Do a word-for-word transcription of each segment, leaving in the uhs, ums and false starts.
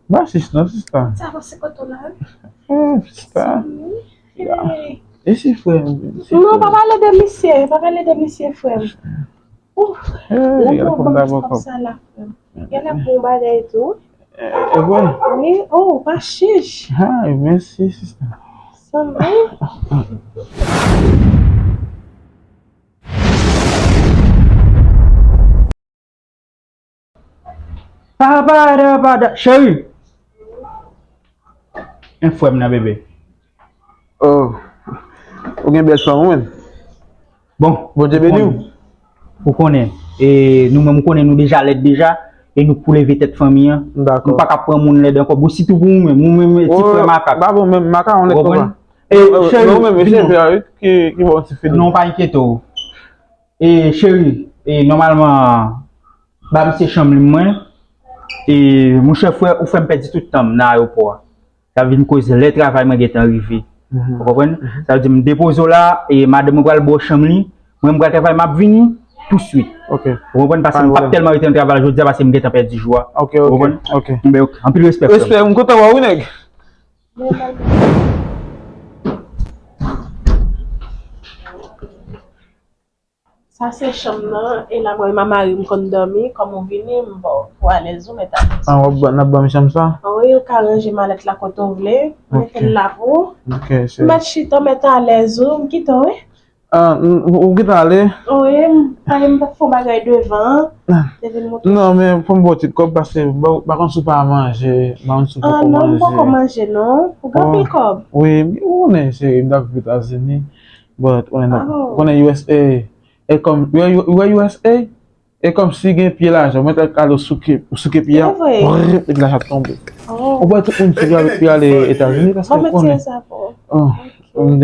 Ba sis non, sista. Sa avanse kote w la, wi. Eh, sista. Zanmi. Ya. Hey. E si frè m? Si non, frè m? Pa pale de misye, pa pale de misye, frè m. Ouf. Hey, ou pran bank ti kòb sa la, frè m. Genlè pou yon bagay tou. Eh, eh, vre? Wi, oh, pa chich. Ah, mèsi, sista. Sanble. Papada, pada, cheri. En frè m nan, bebe. Oh. Ou gen bèl fanm, wi. Bon, Bondye beni w. Ou konnen, e, nou menm, ou konnen nou deja lèd deja, e nou k pou leve tèt fanmi an. Dakò. Nou pa ka pran moun lèd ankò. Bon, sitou pou ou menm, ou menm, ti frè makak. Ba bon, menm makak, on lèd konpa. E, cheri, non, menm, e cheri, ki, ki bon ti fil. Non, pa enkyete w. E, cheri, e, nòmalman, ba misye chanm li mwen. E, monchè frè, ou fè m pèdi tout tan m nan ayewopò a. Sa vin koz lè travay mwen gentan rive. Ou konprann? Sa vle di m depoze w la, e madanm mwen pral ba w chanm li. Mwen m pral travay, m ap vini touswit. Ou konprann? Paske m p ap tèlman rete nan travay la jodi a, paske m gentan pèdi jou a. Ou konprann? Anpil respè, frè m. Respè, m kontan wè w, wi, nèg. Sa se chanm nan, e la mwen, m a mari m konn dòmi, kòm ou vini, m ba w pou alèz ou, mèt alèz. Ah, w ap ba, n ap ban m chanm sa? Wi, ou ka ranje malèt la kote w vle, mete l la pou ou. Ok, cheri. Mèt chita, mèt alèz ou, m kite w, wi. Ah, m, ou gentan ale? Wi, m, paske m t ap fè yon bagay devan an, te vin monte. Non, men fò m ba w ti kòb, paske m pa konn si w pa manje, m pa konn si w poko manje. Ah, non, m poko manje, non. Ou gen anpil kòb. Wi, ou konnen, cheri, m t ap viv Etazini. But, ou konnen, ou konnen U S A. E kòm, ou wè, ou wè U S A? E kòmsi gen pye lajan, ou mèt al souke, ou souke pye a, brrr, epi lajan ap tonbe. Ou wè tout moun sou yo ale Etazini, paske ou konnen.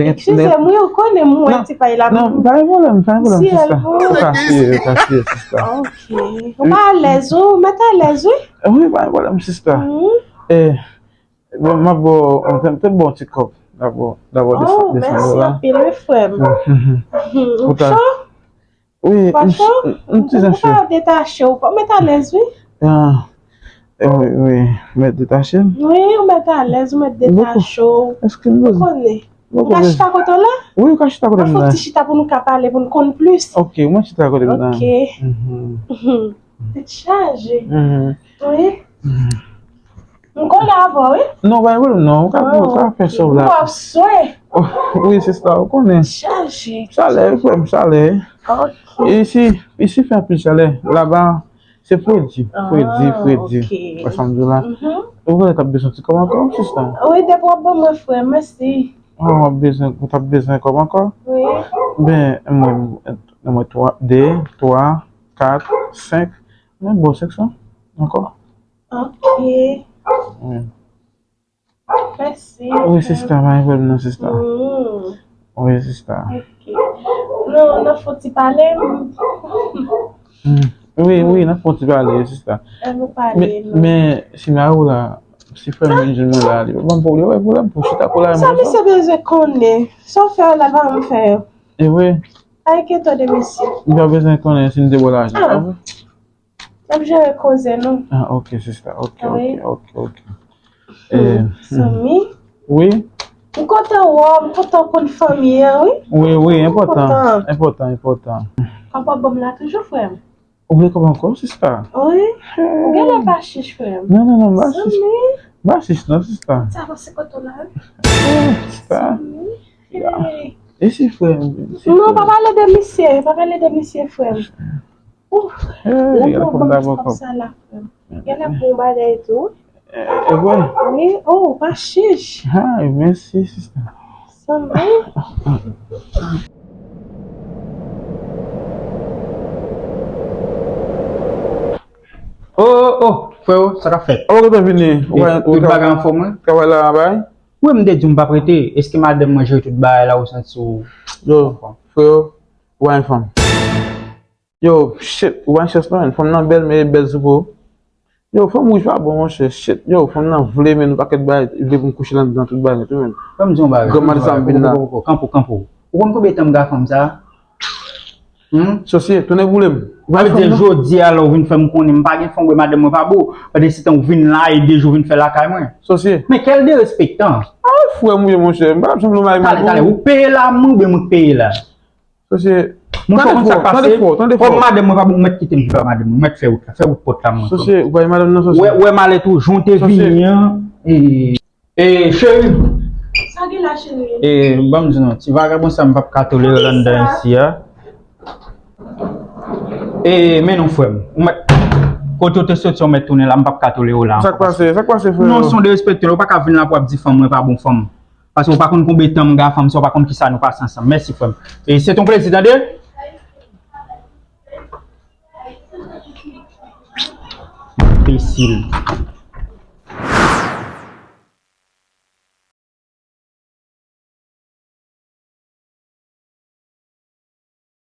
Eskize m, wi, ou konnen m wè ti pay la. Non, pa gen pwoblèm, pa gen pwoblèm, sista. Ou ka siye, ou ka siye, sista. Ok. Ou pa alèz, wi, ou mèt alèz, wi. Wi, pa gen pwoblèm, sista. E, bon, m ap ba w, m te, m te ba w ti kòb. Dabò, dabò, desann, desann do la. Oh, mèsi anpil, wi, frè m. Ou cho? Wi, m, m ti jan cho. Ou pa detache, ou pa, ou mèt alèz, wi. Ah, eh, wi, wi, mèt detache m. Wi, ou mèt alèz, ou mèt detache w. Èske m bezwen? Ou konnen. Ou ka chita kote w la? Wi, ou ka chita kote m la. Mwen fè yon ti chita pou nou ka pale, pou nou konn plis. Ok, mwen chita kote m la. Ok. Tèt chaje. Wi. M kole avè w, wi. Non, pa gen pwoblèm, non. Ou ka, ou ka fè sa w la. Ou ap swe. Wi, sista, ou konnen. Chaje. Chalè, wi, frè m, chalè. Ok. E isi, isi fè anpil chalè. Laba, se fredi, fredi, fredi. Wè sa m di w la? Ou konnen t ap bezwen ti kòb ankò, sista? Wi, depi w ap ban mwen, frè, mèsi. Oh, w ap bezwen, ou t ap bezwen kòb ankò? Wi. Ben, mwen, mwen, twa, de, twa, kat, senk. Mwen bon, senk san ankò. Ok. Wi. Mèsi. Wi, sista, pa gen pwoblèm non, sista. Wi, sista. Ok. Non, n ap fè yon ti pale. Wi, wi, n ap fè yon ti pale, sista. Ann nou pale, non. Men, si m a ou la, si frè m vin jwenn mwen la, li pa ban m pwoblèm, pwoblèm pou chita pou la. Sa misye bezwen konnen? Sa w fè la, pa m fè. E vre? Pa enkyete w de misye. Li pa bezwen konnen si m te ba w lajan, pa vre? N ap jere koze nou. Ah, ok, sista. Ok, ok, ok, ok. Zanmi? Wi? M kontan wè w, m kontan konn fanmi an, wi. Wi, wi, enpòtan. Enpòtan, enpòtan. Papa ban m la toujou, frè m. Ou vle kòb ankò, sista? Wi. Ou genlè pa chich, frè m. Non, non, non, m pa chich. M pa chich, non, sista. Sa avanse kote w la, wi. Sista. Zanmi. E si frè m? Non, pa pale de misye, pa pale de misye, frè m. Ouf. Ou pran bank ti kòb sa la, frè m. Genlè pou yon bagay tou. E vre? Wi, oh, pa chich. Ah, mèsi, sista. Sanble. Oh, oh, oh, freo, sa k ap fèt? Ou gentan vini? Tout bagay anfòm, wi? Travay la, bay? Wi, m te di w m p ap rete. Èske madanm mwen jere tout bagay la, ou santi w anfòm? Yo, freo, ou pa gen fanm. Yo, shit, ou pa gen chans non, menn. Fanm nan bèl, men bèl sou po. Yo, fanm wouj pa bon, monchè, shit. Yo, fanm nan vle, menn, yon pakèt bagay, vle pou m kouche anndan tout bagay, tou, menn. Ban m di yon bagay. Granmadi sa m vin la. Kanpe w, kanpe w. Ou konn konbyen tan m gen ak fanm sa? Hmm? Sosye, tounen boule m. Ou pa vle di jodi a lè w vin fè m konnen m pa gen fanm, oubyen madanm mwen pa bon, pandan se tan ou vin la e de jou vin fè lakay mwen. Sosye. Men kèl derespektan. Ay, frè m ou ye, monchè. M pa janm lou mari m. Talè, talè, ou peye la mwen oubyen mwen k peye la? Sosye. Monchè, ou konn sa k pase? Tande fò, tande fò. Kòm madanm mwen pa bon, ou mèt kite m viv ak madanm mwen, ou mèt fè wout la, fè wout pòt la mwen. Sosye, ou pa gen madanm nan, sosye. Wè, wè malèt ou, jan w te vini an. E, cheri. Sa gen la, cheri? E, ban m di nou, ti vagabon sa m p ap ka tolere l anndan isi a. E, men non, frè m. Ou mèt, kote w te soti, ou mèt tounen la, m p ap ka tolere w la ankò. Sa k pase? Sa k pase, frè? Non, se yon derespekte, ou pa ka vin la pou w ap di fanm mwen pa bon fanm. Paske ou pa konn konbyen tan m gen ak fanm sa, ou pa konn kisa nou pase ansanm. Mèsi, frè m. E se t on plezi, tande? Enbesil.